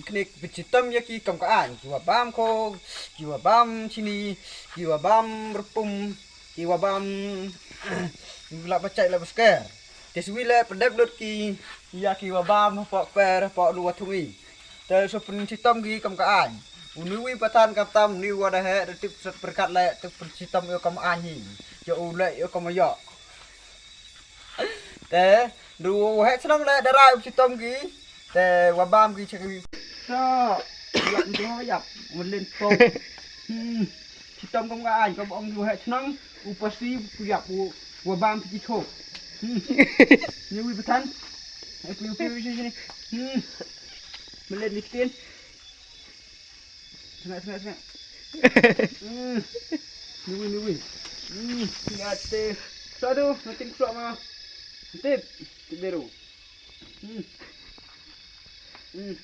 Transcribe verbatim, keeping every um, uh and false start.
Knik pynchitom ya ki kam ka aiñ, ki wa bam kho, ki wa bam chini, ki wa bam rpum, ki wa bam la bachai la basker. Te swi le pdep lut ki ya ki wa bam hapoh per hapoh nu wa thung i. Te so pynchitom ki kam ka aiñ. U ni wi pathan kam tam ni wa da he da tip sat perkat le te pynchitom yo kam aiñ hi. Yo u le yo kam yo. Te du wa he chnong le da rai u chitom ki. Te wa bam ki chak wi. So yap ni ho yap. Wa len to. Hmm. Chitom kam ka aiñ kam ong du he chnong. U pasi u yap u wa bam ki chok. Hmm. Ni wi pathan. Ai pi pi wi sini. Hmm. Wa len ni tin. Sengak, sengak, sengak. Hmm. Ni wi, ni wi. Hmm. Sengak te. Satu, makin kuat ma. Tip, tip beru. Hmm. Hmm.